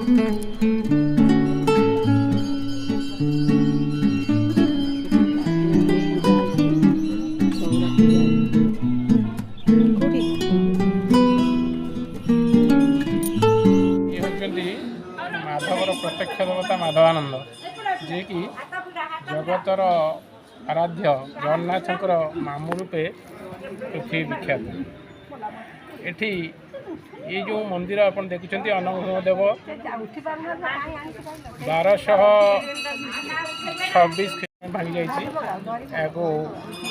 ଇଏ ହେଉଛନ୍ତି ମାଧବର ପ୍ରତ୍ୟକ୍ଷ ଦେବତା ମାଧବାନନ୍ଦ, ଯିଏକି ଜଗତର ଆରାଧ୍ୟ ଜଗନ୍ନାଥଙ୍କର ମାମୁଁ ରୂପେ ପୃଥିବୀ ବିଖ୍ୟାତ। ଏଠି ଏଇ ଯେଉଁ ମନ୍ଦିର ଆପଣ ଦେଖୁଛନ୍ତି, ଅନଙ୍ଗ ଦେବ 1226 ଭାଙ୍ଗି ଯାଇଛି। ଏହାକୁ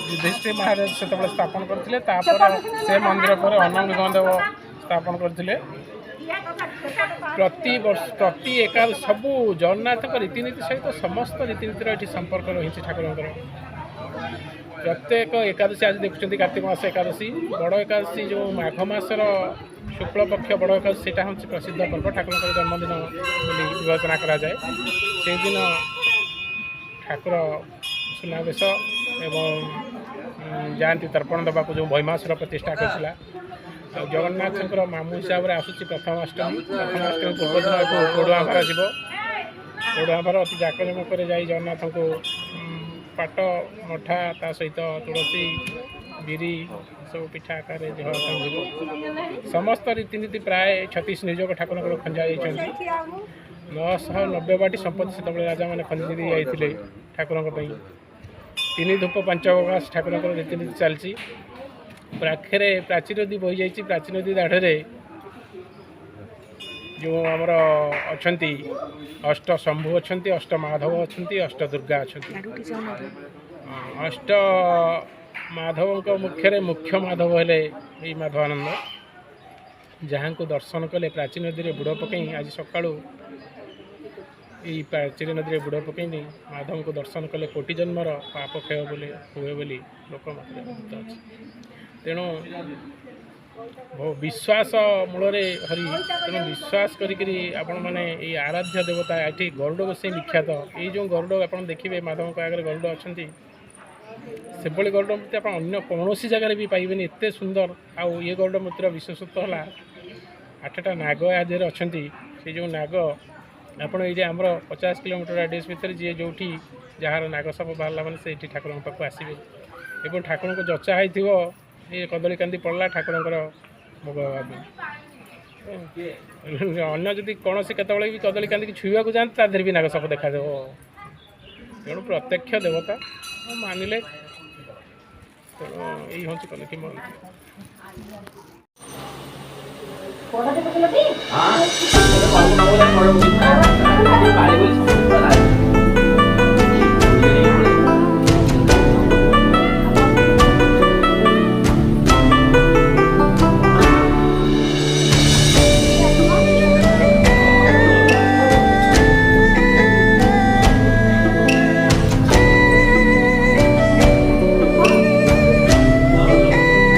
ଯୁଧିଷ୍ଠିର ମହାରାଜ ସେତେବେଳେ ସ୍ଥାପନ କରିଥିଲେ। ତାପରେ ସେ ମନ୍ଦିର ପରେ ଅନଙ୍ଗ ଦେବ ସ୍ଥାପନ କରିଥିଲେ। ପ୍ରତି ବର୍ଷ ପ୍ରତି ଏକା ସବୁ ଜଗନ୍ନାଥଙ୍କ ରୀତିନୀତି ସହିତ ସମସ୍ତ ରୀତିନୀତିର ଏଠି ସମ୍ପର୍କ ରହିଛି ଠାକୁରଙ୍କର। ପ୍ରତ୍ୟେକ ଏକାଦଶୀ, ଆଜି ଦେଖୁଛନ୍ତି କାର୍ତ୍ତିକ ମାସ ଏକାଦଶୀ, ବଡ଼ ଏକାଦଶୀ, ଯେଉଁ ମାଘ ମାସର ଶୁକ୍ଳ ପକ୍ଷ ବଡ଼ ଏକାଦଶୀ, ସେଇଟା ହେଉଛି ପ୍ରସିଦ୍ଧ ପର୍ବ। ଠାକୁରଙ୍କର ଜନ୍ମଦିନ ବୋଲି ବିବେଚନା କରାଯାଏ। ସେଇଦିନ ଠାକୁର ସୁନାବେଶ ଏବଂ ଯାଆନ୍ତି ତର୍ପଣ ଦେବାକୁ, ଯେଉଁ ବୈମାସୁର ପ୍ରତିଷ୍ଠା କରିଥିଲା। ଆଉ ଜଗନ୍ନାଥଙ୍କର ମାମୁଁ ହିସାବରେ ଆସୁଛି ପ୍ରଥମାଷ୍ଟମୀ। ପ୍ରଥମାଷ୍ଟମୀ ପୂର୍ବଦିନ ଏଠୁ ପୋଡ଼ୁଆ ଭାର ଯିବ। ପୋଡ଼ୁଆ ଭାର ଅତି ଜାକଜମକରେ ଯାଇ ଜଗନ୍ନାଥଙ୍କୁ ପାଟ ମଠା, ତା ସହିତ ତୁଳସୀ, ବିରି ସବୁ ପିଠା ଆକାରରେ ଦେହ ପାଇଁ ଯିବ। ସମସ୍ତ ରୀତିନୀତି ପ୍ରାୟ 36 ନିଯୋଗ ଠାକୁରଙ୍କର ଖଞ୍ଜା ଯାଇଛନ୍ତି। 990 ବାଟି ସମ୍ପତ୍ତି ସେତେବେଳେ ରାଜାମାନେ ଖଞ୍ଜି ଦେଇ ଯାଇଥିଲେ ଠାକୁରଙ୍କ ପାଇଁ। ତିନି ଧୂପ ପାଞ୍ଚ ଅବକାଶ ଠାକୁରଙ୍କର ରୀତିନୀତି ଚାଲିଛି। ପାଖରେ ପ୍ରାଚୀ ନଦୀ ବହିଯାଇଛି। ପ୍ରାଚୀ ନଦୀ ଦାଢ଼ରେ ଯେଉଁ ଆମର ଅଛନ୍ତି, ଅଷ୍ଟ ଶମ୍ଭୁ ଅଛନ୍ତି, ଅଷ୍ଟ ମାଧବ ଅଛନ୍ତି, ଅଷ୍ଟ ଦୁର୍ଗା ଅଛନ୍ତି। ଅଷ୍ଟ ମାଧବଙ୍କ ମୁଖ୍ୟରେ ମୁଖ୍ୟ ମାଧବ ହେଲେ ଏଇ ମାଧବାନନ୍ଦ, ଯାହାଙ୍କୁ ଦର୍ଶନ କଲେ ପ୍ରାଚୀ ନଦୀରେ ବୁଡ଼ ପକାଇ, ଆଜି ସକାଳୁ ଏଇ ପ୍ରାଚୀ ନଦୀରେ ବୁଡ଼ ପକାଇ ମାଧବଙ୍କୁ ଦର୍ଶନ କଲେ କୋଟି ଜନ୍ମର ପାପ କ୍ଷୟ ବୋଲି ହୁଏ ବୋଲି ଲୋକ ମତରେ ମତ ଅଛି। ତେଣୁ ବିଶ୍ୱାସ ମୂଳରେ ହରି। ତେଣୁ ବିଶ୍ୱାସ କରିକିରି ଆପଣମାନେ ଏଇ ଆରାଧ୍ୟ ଦେବତା, ଏଠି ଗରୁଡ଼ ଗୋସାଇଁ ବିଖ୍ୟାତ। ଏଇ ଯେଉଁ ଗରୁଡ଼ ଆପଣ ଦେଖିବେ, ମାଧବଙ୍କ ଆଗରେ ଗରୁଡ଼ ଅଛନ୍ତି, ସେଭଳି ଗରୁଡ଼ ମୂର୍ତ୍ତି ଆପଣ ଅନ୍ୟ କୌଣସି ଜାଗାରେ ବି ପାଇବେନି, ଏତେ ସୁନ୍ଦର। ଆଉ ଇଏ ଗରୁଡ଼ ମୂର୍ତ୍ତିର ବିଶେଷତ୍ୱ ହେଲା ଆଠଟା ନାଗ ଏହା ଦେହରେ ଅଛନ୍ତି। ସେଇ ଯେଉଁ ନାଗ, ଆପଣ ଏଇ ଯେ ଆମର 50 କିଲୋମିଟର ରାଡ଼ିୟସ୍ ଭିତରେ ଯିଏ ଯେଉଁଠି ଯାହାର ନାଗ ସାପ ବାହାରିଲା ମାନେ ସେଇଠି ଠାକୁରଙ୍କ ପାଖକୁ ଆସିବେ ଏବଂ ଠାକୁରଙ୍କୁ ଯଚା ହେଇଥିବ, ଏ କଦଳୀ କାନ୍ଦି ପଡ଼ିଲା ଠାକୁରଙ୍କର ଭୋଗ ହେବା ପାଇଁ। ଅନ୍ୟ ଯଦି କୌଣସି କେତେବେଳେ ବି କଦଳୀ କାନ୍ଦିକି ଛୁଇଁବାକୁ ଯାଆନ୍ତି, ତା ଦେହରେ ବି ନାଗ ସାପ ଦେଖାଦେବ। ତେଣୁ ପ୍ରତ୍ୟକ୍ଷ ଦେବତା ମାନିଲେ। ତେଣୁ ଏଇ ହେଉଛି କଲିକି ମନ୍ଦିର। ହଁ।